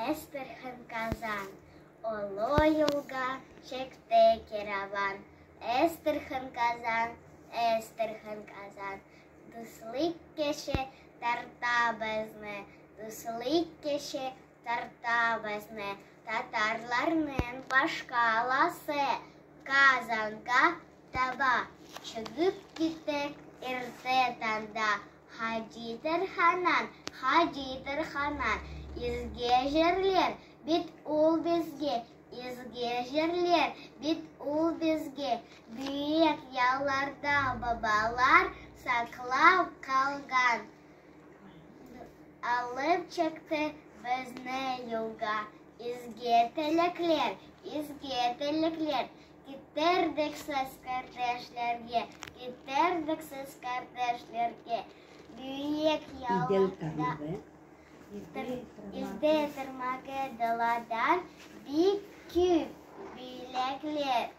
Әстерхан Казан, Олы юлга чыкты кераван. Әстерхан Казан, Әстерхан Казан, Дуслык кеше тарта безне, Дуслык кеше тарта безне. Татарларның башкаласы Казанга таба чыгып киттек иртә таңда. Хаҗи Тарханнан, Хаҗи Тарханнан, Изге җирләр бит ул безгә, Изге җирләр бит ул безгә. Бөек ялларда бабалар саклап калган. Алып чыкты безне юлга. Изге теләкләр, изге теләкләр китердек сез кардәшләргә, китердек сез кардәшләргә. Бөек ялларда Илдә тырмагы даладан бик күп бүләкләр.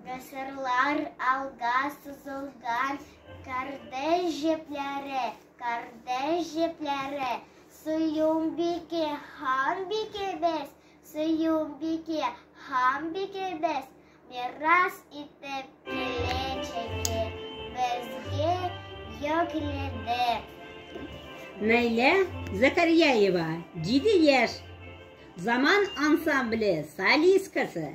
Гасырлар алга сузылган кардәш җепләре, кардәш җепләре. Сөембикә ханбикәбез, Сөембикә ханбикәбез мирас итеп киләчәккә безгә йөкләде. Наилә Закарьяева, 7 яшь, Заман ансамбле солисткасы.